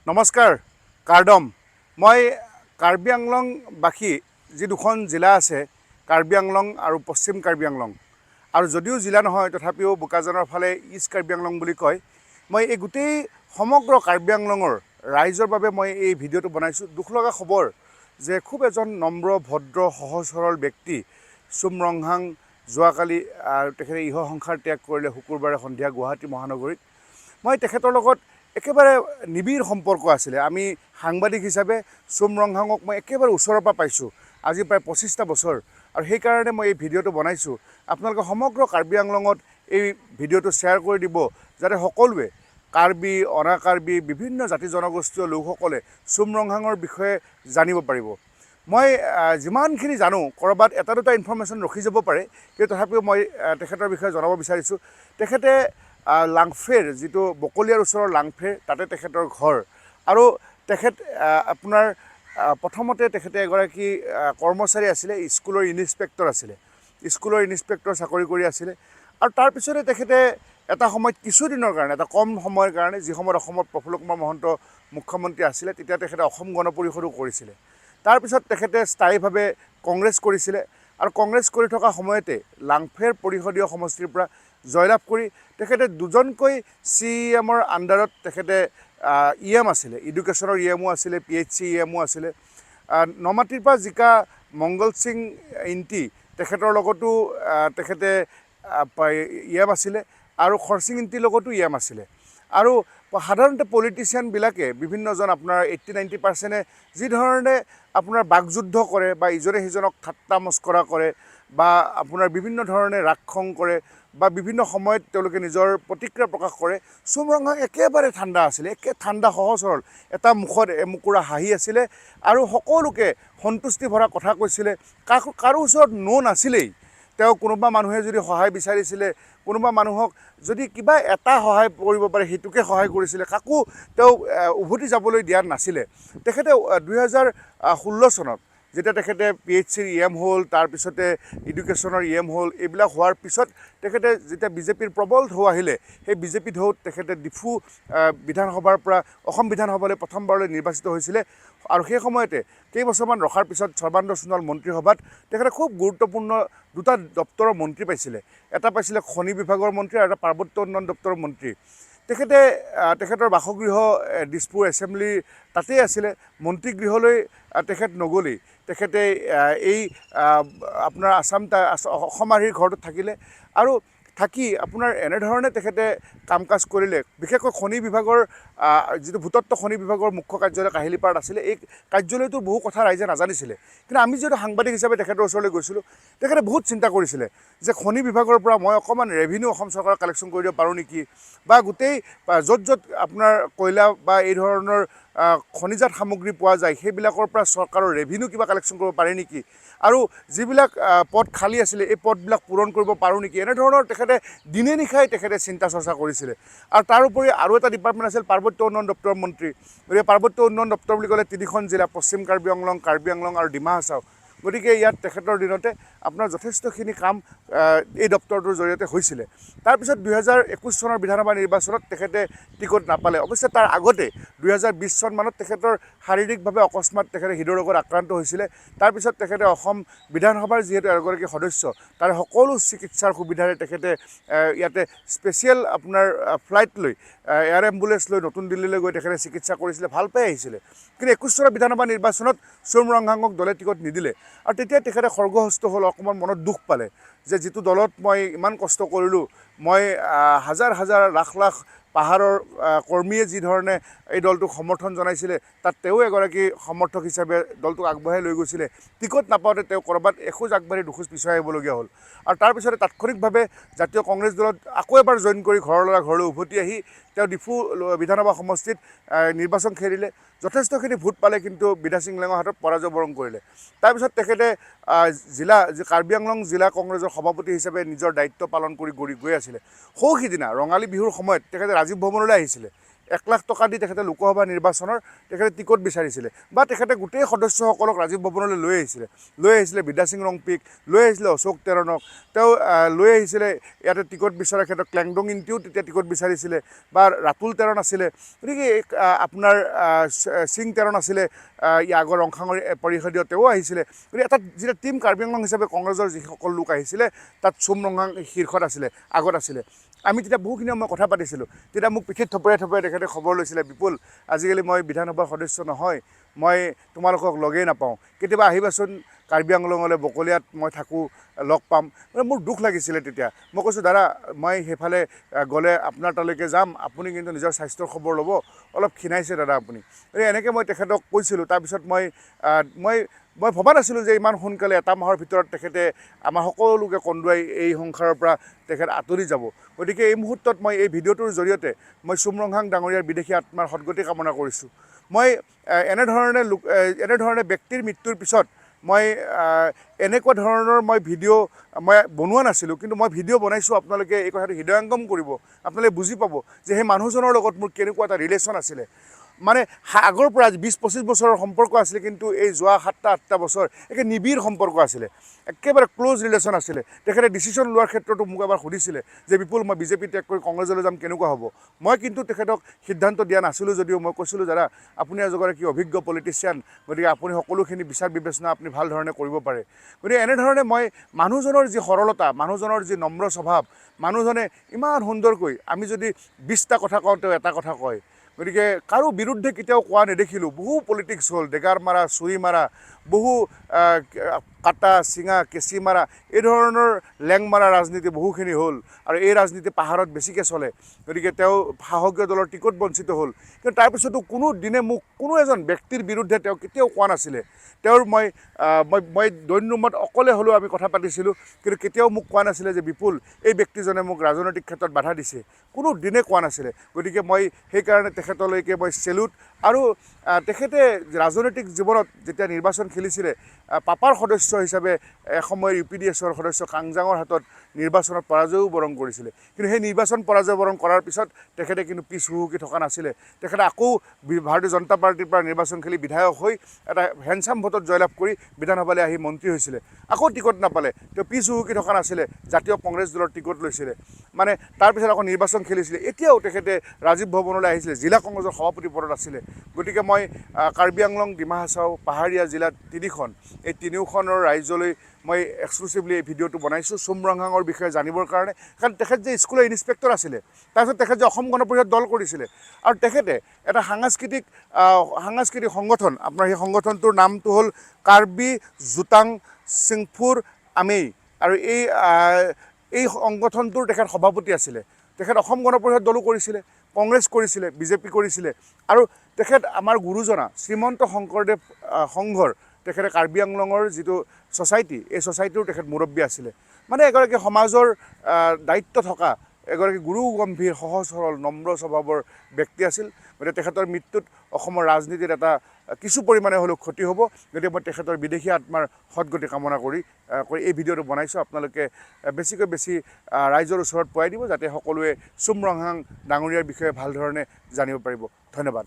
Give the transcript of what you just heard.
নমস্কাৰ কাৰ্ডম। মই কাৰ্বি আংলংবাসী, যি দুখন জিলা আছে, কাৰ্বি আংলং আৰু পশ্চিম কাৰ্বি আংলং, আৰু যদিও জিলা নহয়, তথাপিও বোকাজানৰ ফালে ইষ্ট কাৰ্বি আংলং বুলি কয়। মই এই গোটেই সমগ্ৰ কাৰ্বি আংলঙৰ ৰাইজৰ বাবে মই এই ভিডিঅ'টো বনাইছোঁ। দুখ লগা খবৰ যে খুব এজন নম্ৰ, ভদ্ৰ, সহজ সৰল ব্যক্তি চুম ৰংহাং যোৱাকালি তেখেতে ইহ সংসাৰ ত্যাগ কৰিলে শুকুৰবাৰে সন্ধিয়া গুৱাহাটী মহানগৰীত। মই তেখেতৰ লগত একেবাৰে নিবিড় সম্পৰ্ক আছিলে। আমি সাংবাদিক হিচাপে চুম ৰংহাঙক মই একেবাৰে ওচৰৰ পৰা পাইছোঁ আজি প্ৰায় 25টা বছৰ আৰু সেইকাৰণে মই এই ভিডিঅ'টো বনাইছোঁ। আপোনালোকে সমগ্ৰ কাৰ্বি আংলঙত এই ভিডিঅ'টো শ্বেয়াৰ কৰি দিব, যাতে সকলোৱে কাৰ্বি, অনা কাৰ্বি, বিভিন্ন জাতি জনগোষ্ঠীয় লোকসকলে চুম ৰংহাঙৰ বিষয়ে জানিব পাৰিব। মই যিমানখিনি জানো, ক'ৰবাত এটা দুটা ইনফৰ্মেশ্যন ৰখি যাব পাৰে, কিন্তু তথাপিও মই তেখেতৰ বিষয়ে জনাব বিচাৰিছোঁ। তেখেতে লাংফেৰ, যিটো বকলীয়াৰ ওচৰৰ লাংফেৰ, তাতে তেখেতৰ ঘৰ। আৰু তেখেত আপোনাৰ প্ৰথমতে তেখেতে এগৰাকী কৰ্মচাৰী আছিলে, স্কুলৰ ইনস্পেক্টৰ আছিলে, স্কুলৰ ইনস্পেক্টৰ চাকৰি কৰি আছিলে। আৰু তাৰপিছতে তেখেতে এটা সময়ত কিছুদিনৰ কাৰণে, এটা কম সময়ৰ কাৰণে, যি সময়ত অসমত প্ৰফুল্ল কুমাৰ মহন্ত মুখ্যমন্ত্ৰী আছিলে, তেতিয়া তেখেতে অসম গণ পৰিষদো কৰিছিলে। তাৰপিছত তেখেতে স্থায়ীভাৱে কংগ্ৰেছ কৰিছিলে আৰু কংগ্ৰেছ কৰি থকা সময়তে লাংফেৰ পৰিষদীয় সমষ্টিৰ পৰা জয়লাভ কৰি তেখেতে দুজনকৈ চি এমৰ আণ্ডাৰত তেখেতে ই এম আছিলে, এডুকেশ্যনৰ ই এমো আছিলে, পিএইচচি ই এমো আছিলে। নমাটিৰ পৰা জিকা মংগল সিং ইংতি, তেখেতৰ লগতো তেখেতে ই এম আছিলে আৰু খৰচিং ইংতিৰ লগতো ই এম আছিলে। আৰু সাধাৰণতে পলিটিচিয়ানবিলাকে বিভিন্নজন আপোনাৰ 80-90 পাৰ্চেণ্টে যি ধৰণে আপোনাৰ বাকযুদ্ধ কৰে বা ইজনে সিজনক ঠাট্টা মস্কৰা কৰে বা আপোনাৰ বিভিন্ন ধৰণে ৰাগ খং কৰে বা বিভিন্ন সময়ত তেওঁলোকে নিজৰ প্ৰতিক্ৰিয়া প্ৰকাশ কৰে, চুমৰংহাং একেবাৰে ঠাণ্ডা আছিলে, একে ঠাণ্ডা, সহজ সৰল, এটা মুখত এমুকুৰা হাঁহি আছিলে আৰু সকলোকে সন্তুষ্টি ভৰা কথা কৈছিলে। কাকো কাৰো ওচৰত ন' নাছিলেই তেওঁ। কোনোবা মানুহে যদি সহায় বিচাৰিছিলে, কোনোবা মানুহক যদি কিবা এটা সহায় কৰিব পাৰে, সেইটোকে সহায় কৰিছিলে। কাকো তেওঁ উভতি যাবলৈ দিয়া নাছিলে। তেখেতে 2016 চনত যেতিয়া তেখেতে পিএইচচিৰ ই এম হ'ল, তাৰপিছতে এডুকেশ্যনৰ ই এম হ'ল, এইবিলাক হোৱাৰ পিছত তেখেতে যেতিয়া বিজেপিৰ প্ৰবল ঢৌ আহিলে, সেই বিজেপি ঢৌত তেখেতে ডিফু বিধানসভাৰ পৰা অসম বিধানসভালৈ প্ৰথমবাৰলৈ নিৰ্বাচিত হৈছিলে। আৰু সেই সময়তে কেইবছৰমান ৰখাৰ পিছত সৰ্বানন্দ সোণোৱাল মন্ত্ৰীসভাত তেখেতে খুব গুৰুত্বপূৰ্ণ দুটা দপ্তৰৰ মন্ত্ৰী পাইছিলে। এটা পাইছিলে খনি বিভাগৰ মন্ত্ৰী আৰু এটা পাৰ্বত্য উন্নয়ন দপ্তৰৰ মন্ত্ৰী। তেখেতে তেখেতৰ বাসগৃহ দিছপুৰ এছেম্বলিৰ তাতেই আছিলে। মন্ত্ৰীগৃহলৈ তেখেত নগ'লেই। তেখেতে এই আপোনাৰ আছাম অসম আৰ্হিৰ ঘৰটোত থাকিলে আৰু থাকি আপোনাৰ এনেধৰণে তেখেতে কাম কাজ কৰিলে। বিশেষকৈ খনি বিভাগৰ যিটো ভূতত্ব খনি বিভাগৰ মুখ্য কাৰ্যালয় কাহিলীপাৰাত আছিলে, এই কাৰ্যালয়টোৰ বহু কথা ৰাইজে নাজানিছিলে। কিন্তু আমি যিহেতু সাংবাদিক হিচাপে তেখেতৰ ওচৰলৈ গৈছিলোঁ, তেখেতে বহুত চিন্তা কৰিছিলে যে খনি বিভাগৰ পৰা মই অকণমান ৰেভিনিউ অসম চৰকাৰক কালেকশ্যন কৰি দিব পাৰোঁ নেকি, বা গোটেই বা য'ত য'ত আপোনাৰ কয়লা বা এই ধৰণৰ খনিজাত সামগ্ৰী পোৱা যায়, সেইবিলাকৰ পৰা চৰকাৰৰ ৰেভিনিউ কিবা কালেকশ্যন কৰিব পাৰে নেকি আৰু যিবিলাক পদ খালী আছিলে, এই পদবিলাক পূৰণ কৰিব পাৰোঁ নেকি, এনেধৰণৰ তেখেতে দিনে নিশাই তেখেতে চিন্তা চৰ্চা কৰিছিলে। আৰু তাৰোপৰি আৰু এটা ডিপাৰ্টমেণ্ট আছিল পাৰ্বত্য উন্নয়ন দপ্তৰৰ মন্ত্ৰী। গতিকে পাৰ্বত্য উন্নয়ন দপ্তৰ বুলি ক'লে তিনিখন জিলা, পশ্চিম কাৰ্বি আংলং, কাৰ্বি আংলং আৰু ডিমা হাছাও। গতিকে ইয়াত তেখেতৰ দিনতে আপোনাৰ যথেষ্টখিনি কাম এই দপ্তৰটোৰ জৰিয়তে হৈছিলে। তাৰপিছত 2021 চনৰ বিধানসভা নিৰ্বাচনত তেখেতে টিকট নাপালে। অৱশ্যে তাৰ আগতে 2020 চনমানত তেখেতৰ শাৰীৰিকভাৱে অকস্মাত তেখেতে হৃদৰোগত আক্ৰান্ত হৈছিলে। তাৰপিছত তেখেতে অসম বিধানসভাৰ যিহেতু এগৰাকী সদস্য, তাৰ সকলো চিকিৎসাৰ সুবিধাৰে তেখেতে ইয়াতে স্পেচিয়েল আপোনাৰ ফ্লাইট লৈ, এয়াৰ এম্বুলেঞ্চ লৈ নতুন দিল্লীলৈ গৈ তেখেতে চিকিৎসা কৰিছিলে, ভাল পাই আহিছিলে। কিন্তু 21 চনৰ বিধানসভা নিৰ্বাচনত চুম ৰংহাঙক দলে টিকট নিদিলে আৰু তেতিয়া তেখেতে খৰ্গহস্ত হ'ল, অকণমান মনত দুখ পালে যে যিটো দলত মই ইমান কষ্ট কৰিলোঁ, মই হাজাৰ হাজাৰ, লাখ লাখ পাহাৰৰ কৰ্মীয়ে যি ধৰণে এই দলটোক সমৰ্থন জনাইছিলে, তাত তেওঁ এগৰাকী সমৰ্থক হিচাপে দলটোক আগবঢ়াই লৈ গৈছিলে। টিকট নাপাওঁতে তেওঁ ক'ৰবাত এখোজ আগবাঢ়ি দুখোজ পিছুৱাই আহিবলগীয়া হ'ল। আৰু তাৰপিছতে তাৎক্ষণিকভাৱে জাতীয় কংগ্ৰেছ দলত আকৌ এবাৰ জইন কৰি ঘৰৰ ল'ৰা ঘৰলৈ উভতি আহি তেওঁ ডিফু বিধানসভা সমষ্টিত নিৰ্বাচন খেলিলে, যথেষ্টখিনি ভোট পালে, কিন্তু বিদাসিং লেঙৰ হাতত পৰাজয় বৰণ কৰিলে। তাৰপিছত তেখেতে জিলা যি কাৰ্বি আংলং জিলা কংগ্ৰেছৰ সভাপতি হিচাপে নিজৰ দায়িত্ব পালন কৰি গৈ আছিলে। সৌ সিদিনা ৰঙালী বিহুৰ সময়ত তেখেতে ৰাজীৱ ভৱনলৈ আহিছিলে। 1 লাখ টকা দি তেখেতে লোকসভা নিৰ্বাচনৰ তেখেতে টিকট বিচাৰিছিলে বা তেখেতে গোটেই সদস্যসকলক ৰাজীৱ ভৱনলৈ লৈ আহিছিলে বিদ্যাসিং ৰংপিক লৈ আহিছিলে, অশোক তেৰণক তেওঁ লৈ আহিছিলে। ইয়াতে টিকট বিচৰাৰ ক্ষেত্ৰত ক্লেংডং ইনটিও তেতিয়া টিকট বিচাৰিছিলে বা ৰাতুল তেৰণ আছিলে। গতিকে এই, আপোনাৰ সিং তেৰণ আছিলে, ইয়াৰ আগৰ ৰংখাঙৰ পৰিষদীয় তেওঁ আহিছিলে। গতিকে এটা যেতিয়া টীম কাৰ্বি আংলং হিচাপে কংগ্ৰেছৰ যিসকল লোক আহিছিলে, তাত চুম ৰংহাং শীৰ্ষত আছিলে, আগত আছিলে। আমি তেতিয়া বহুখিনি সময় কথা পাতিছিলোঁ। তেতিয়া মোক পিঠিত থপৰিয়াই থপৰিয়াই তেখেতে খবৰ লৈছিলে, "বিপুল, আজিকালি মই বিধানসভাৰ সদস্য নহয়, মই তোমালোকক লগেই নাপাওঁ। কেতিয়াবা আহিবাচোন কাৰ্বি আংলঙলৈ, বকলীয়াত মই থাকোঁ, লগ পাম।" মানে মোৰ দুখ লাগিছিলে তেতিয়া। মই কৈছোঁ, "দাদা, মই সেইফালে গ'লে আপোনাৰ তালৈকে যাম। আপুনি কিন্তু নিজৰ স্বাস্থ্যৰ খবৰ ল'ব, অলপ ক্ষীণাইছে দাদা আপুনি।" গতিকে এনেকৈ মই তেখেতক কৈছিলোঁ। তাৰপিছত মই আহ, মই মই ভবা নাছিলোঁ যে ইমান সোনকালে এটা মাহৰ ভিতৰত তেখেতে আমাৰ সকলোকে কন্দুৱাই এই সংসাৰৰ পৰা তেখেত আঁতৰি যাব। গতিকে এই মুহূৰ্তত মই এই ভিডিঅ'টোৰ জৰিয়তে মই চুমৰংহাং ডাঙৰীয়াৰ বিদেশী আত্মাৰ সদগতি কামনা কৰিছোঁ। মই এনেধৰণে লোক, এনেধৰণে ব্যক্তিৰ মৃত্যুৰ পিছত মই এনেকুৱা ধৰণৰ মই ভিডিঅ' মই বনোৱা নাছিলোঁ, কিন্তু মই ভিডিঅ' বনাইছোঁ। আপোনালোকে এই কথাটো হৃদয়ংগম কৰিব, আপোনালোকে বুজি পাব যে সেই মানুহজনৰ লগত মোৰ কেনেকুৱা এটা ৰিলেশ্যন আছিলে। মানে আগৰ পৰা 20-25 বছৰৰ সম্পৰ্ক আছিলে, কিন্তু এই যোৱা 7টা 8টা বছৰ একে নিবিড় সম্পৰ্ক আছিলে, একেবাৰে ক্ল'জ ৰিলেশ্যন আছিলে। তেখেতে ডিচিশ্যন লোৱাৰ ক্ষেত্ৰতো মোক এবাৰ সুধিছিলে যে "বিপুল, মই বিজেপি ত্যাগ কৰি কংগ্ৰেছলৈ যাম, কেনেকুৱা হ'ব?" মই কিন্তু তেখেতক সিদ্ধান্ত দিয়া নাছিলোঁ যদিও মই কৈছিলোঁ, "দাদা, আপুনি এগৰাকী অভিজ্ঞ পলিটিচিয়ান, গতিকে আপুনি সকলোখিনি বিচাৰ বিবেচনা আপুনি ভাল ধৰণে কৰিব পাৰে।" গতিকে এনেধৰণে মই মানুহজনৰ যি সৰলতা, মানুহজনৰ যি নম্ৰ স্বভাৱ, মানুহজনে ইমান সুন্দৰকৈ, আমি যদি 20টা কথা কওঁ, তেওঁ এটা কথা কয়। গতিকে কাৰো বিৰুদ্ধে কেতিয়াও কোৱা নেদেখিলোঁ। বহু পলিটিক্স হ'ল, ডেগাৰ মাৰা, চুৰি মাৰা, বহু কাটা চিঙা কেঁচি মাৰা, এই ধৰণৰ লেং মাৰা ৰাজনীতি বহুখিনি হ'ল আৰু এই ৰাজনীতি পাহাৰত বেছিকৈ চলে। গতিকে তেওঁ শাসকীয় দলৰ টিকট বঞ্চিত হ'ল, কিন্তু তাৰপিছতো কোনো দিনে মোক কোনো এজন ব্যক্তিৰ বিৰুদ্ধে তেওঁ কেতিয়াও কোৱা নাছিলে। তেওঁৰ মই মই মই দৈন ৰুমত অকলে হ'লেও আমি কথা পাতিছিলোঁ, কিন্তু কেতিয়াও মোক কোৱা নাছিলে যে "বিপুল, এই ব্যক্তিজনে মোক ৰাজনৈতিক ক্ষেত্ৰত বাধা দিছে।" কোনো দিনে কোৱা নাছিলে। গতিকে মই সেইকাৰণে তেখেতলৈকে মই চেলুট। আৰু তেখেতে ৰাজনৈতিক জীৱনত যেতিয়া নিৰ্বাচন খেলিছিলে, পাপাৰ সদস্য হিচাপে এসময়ৰ ইউপিডিএছৰ সদস্য কাংজাঙৰ হাতত নিৰ্বাচনত পৰাজয়ো বৰণ কৰিছিলে। কিন্তু সেই নিৰ্বাচন পৰাজয় বৰণ কৰাৰ পিছত তেখেতে কিন্তু পিছ হুহুকি থকা নাছিলে। তেখেতে আকৌ ভাৰতীয় জনতা পাৰ্টীৰ পৰা নিৰ্বাচন খেলি বিধায়ক হৈ এটা হেণ্ডচাম ভোটত জয়লাভ কৰি বিধানসভালৈ আহি মন্ত্ৰী হৈছিলে। আকৌ টিকট নাপালে, তেওঁ পিছ হুহুকি থকা নাছিলে, জাতীয় কংগ্ৰেছ দলৰ টিকট লৈছিলে। মানে তাৰপিছত আকৌ নিৰ্বাচন খেলিছিলে। এতিয়াও তেখেতে ৰাজীৱ ভৱনলৈ আহিছিলে, জিলা কংগ্ৰেছৰ সভাপতি পদত আছিলে। গতিকে মই কাৰ্বি আংলং, ডিমা হাছাও পাহাৰীয়া জিলা তিনিখন, এই তিনিওখনৰ ৰাইজলৈ মই এক্সক্লুচিভলি এই ভিডিঅ'টো বনাইছোঁ চুমৰংহাঙৰ বিষয়ে জানিবৰ কাৰণে। কাৰণ তেখেত যে স্কুলৰ ইনস্পেক্টৰ আছিলে, তাৰপিছত তেখেত যে অসম গণ পৰিষদ দল কৰিছিলে আৰু তেখেতে এটা সাংস্কৃতিক সংগঠন, আপোনাৰ সেই সংগঠনটোৰ নামটো হ'ল কাৰ্বি জোটাং চিংফুৰ আমেই আৰু এই সংগঠনটোৰ তেখেত সভাপতি আছিলে। তেখেত অসম গণ পৰিষদ দলো কৰিছিলে, কংগ্ৰেছ কৰিছিলে, বিজেপি কৰিছিলে আৰু তেখেত আমাৰ গুৰুজনা শ্ৰীমন্ত শংকৰদেৱ সংঘৰ তেখেতে কাৰ্বি আংলঙৰ যিটো ছ'চাইটি, এই ছ'চাইটিৰ তেখেত মুৰব্বী আছিলে। মানে এগৰাকী সমাজৰ দায়িত্ব থকা এগৰাকী গুৰু গম্ভীৰ, সহজ সৰল, নম্ৰ স্বভাৱৰ ব্যক্তি আছিল। গতিকে তেখেতৰ মৃত্যুত অসমৰ ৰাজনীতিত এটা কিছু পৰিমাণে হ'লেও ক্ষতি হ'ব। গতিকে মই তেখেতৰ বিদেশী আত্মাৰ সদগতি কামনা কৰি এই ভিডিঅ'টো বনাইছোঁ। আপোনালোকে বেছিকৈ বেছি ৰাইজৰ ওচৰত পোৱাই দিব, যাতে সকলোৱে চুমৰংহাং ডাঙৰীয়াৰ বিষয়ে ভাল ধৰণে জানিব পাৰিব। ধন্যবাদ।